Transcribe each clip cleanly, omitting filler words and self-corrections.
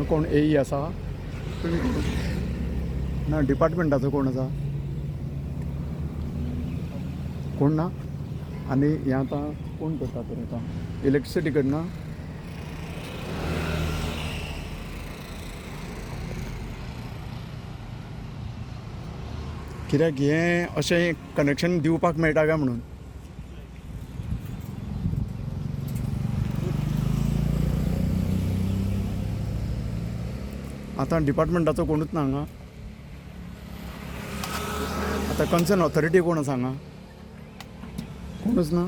कोण एई आसा? तुमी कोण? ना, डिपार्टमेंटाचो कोण आसा? कोण ना? आनी हें आतां कोण करता तर आतां? इलेक्ट्रिसिटी करना? कित्याक हें अशें कनेक्शन दिवपाक मेळटा काय म्हणून? आतां डिपार्टमेंटाचो कोणूच ना हांगा? आतां कन्सर्न ऑथॉरिटी कोण आसा हांगा? कोणूच ना?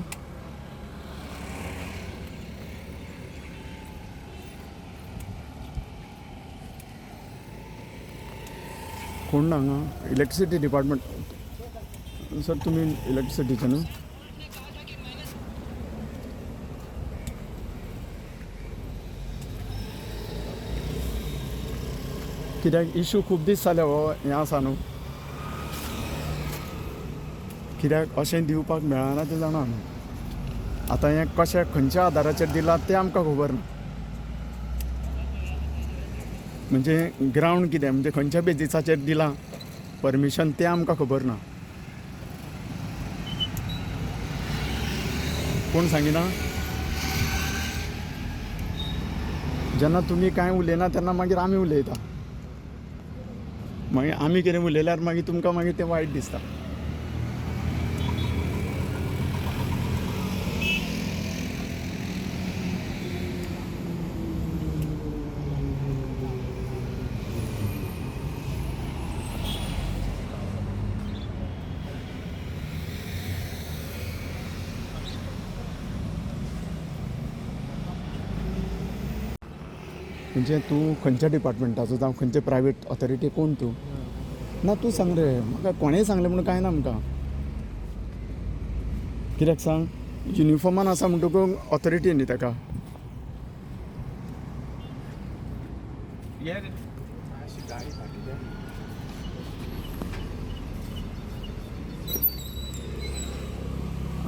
कोण ना हांगा? इलेक्ट्रिसिटी डिपार्टमेंट सर, तुमी इलेक्ट्रिसिटीचे न्हू? कित्याक इशू खूब दीस जाले हो हें आसा न्हू. कित्याक अशें दिवपाक मेळना तें जाणा न्हू. आतां हें कशें खंयच्या आदाराचेर दिलां तें आमकां खबर ना. म्हणजे ग्रावंड कितें, म्हणजे खंयच्या बेजिसाचेर दिलां परमिशन तें आमकां खबर ना. कोण सांगिना? जेन्ना तुमी कांय उलयना तेन्ना मागीर आमी उलयता. मागीर आमी कितें उलयल्यार मागीर तुमकां मागीर तें वायट दिसता. म्हणजे तूं खंयच्या डिपार्टमेंटाचो जावं खंयचे प्रायवेट ऑथॉरिटी कोण तूं? ना, तूं सांग रे म्हाका. कोणेंय सांगलें म्हणून कांय ना आमकां. कित्याक सांग, युनिफॉर्मान आसा म्हणटकूच ऑथॉरिटी न्ही ताका.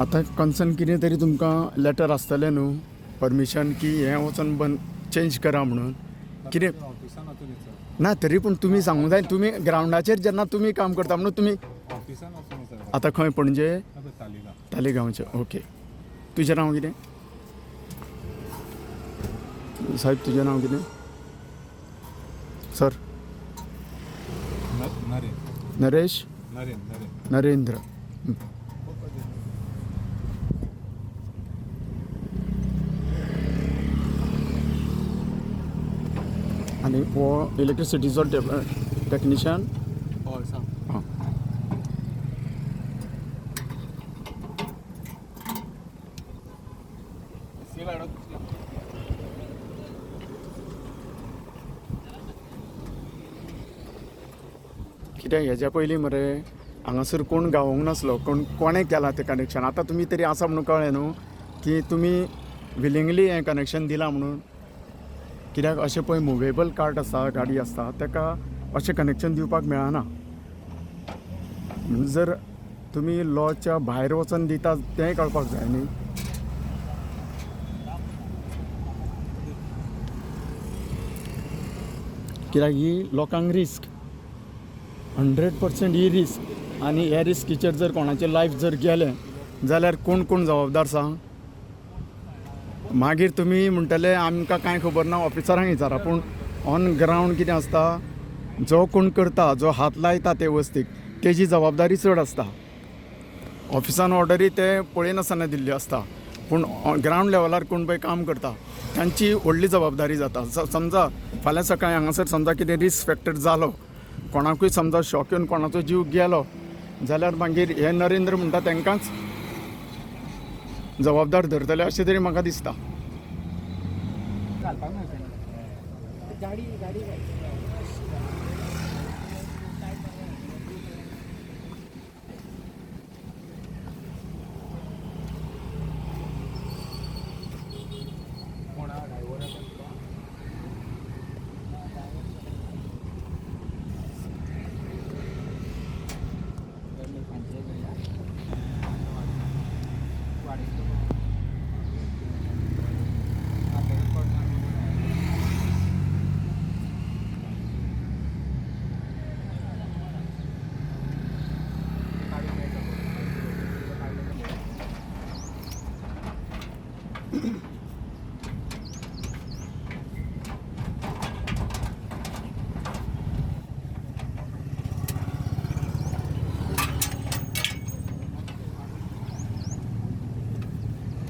आतां कन्सर्न कितें तरी तुमकां लेटर आसतलें न्हू, परमिशन की हें वचोन बंद चेंज करा म्हणून कितें? ऑफिसान वचून विचार. ना, तरी पूण तुमी सांगूंक जाय. तुमी ग्रावंडाचेर जेन्ना तुमी काम करता म्हणून तुमी ऑफिसान वचून विचार. आतां खंय, पणजे? तालिगांव. तालिगांवचे. ओके, तुजें नांव कितें साहेब? तुजें नांव कितें सर? नरेन. नरेश? नरेन, नरेन. नरेंद्र. आनी हो इलेक्ट्रिसिटीचो टॅक्निशियन? हय, सांग. आं. कित्याक हेज्या पयलीं मरे हांगासर कोण गावोंक नासलो, कोण कोणें केलां तें कनेक्शन. आतां तुमी तरी आसा म्हणून कळ्ळें न्हू की तुमी विलिंगली हें कनेक्शन दिलां म्हणून. कित्याक अशें पळय मुवेबल कार्ट आसा, गाडी आसता, ताका अशें कनेक्शन दिवपाक मेळना. म्हणून जर तुमी लॉच्या भायर वचोन दिता तेंय कळपाक जाय न्ही. कित्याक ही लोकांक रिस्क, 100% ही रिस्क. आनी ह्या रिस्कीचेर जर कोणाचें लायफ जर गेलें जाल्यार कोण कोण जबाबदार सांग? मागीर तुमी म्हणटले आमकां कांय खबर ना, ऑफिसरांक विचारा. पूण ऑन ग्रावंड कितें आसता, जो कोण करता, जो हात लायता ते वस्तीक, तेजी जबाबदारी चड आसता. ऑफिसान ऑर्डरी ते पळयनासतना दिल्ल्यो आसता, पूण ग्रावंड लेवलार कोण पळय काम करता तांची व्हडली जबाबदारी जाता. समजा फाल्यां सकाळीं हांगासर समजा कितें रिस्क फॅक्टर जालो, कोणाकूय समजा शॉक येवन कोणाचो जीव गेलो जाल्यार मागीर हे नरेंद्र म्हणटा तांकांच जबाबदार धरतले अशें तरी म्हाका दिसता. घालपाक मेळटा गाडी गाडी. कोण ड्रायव्हर आसा तुका? ना.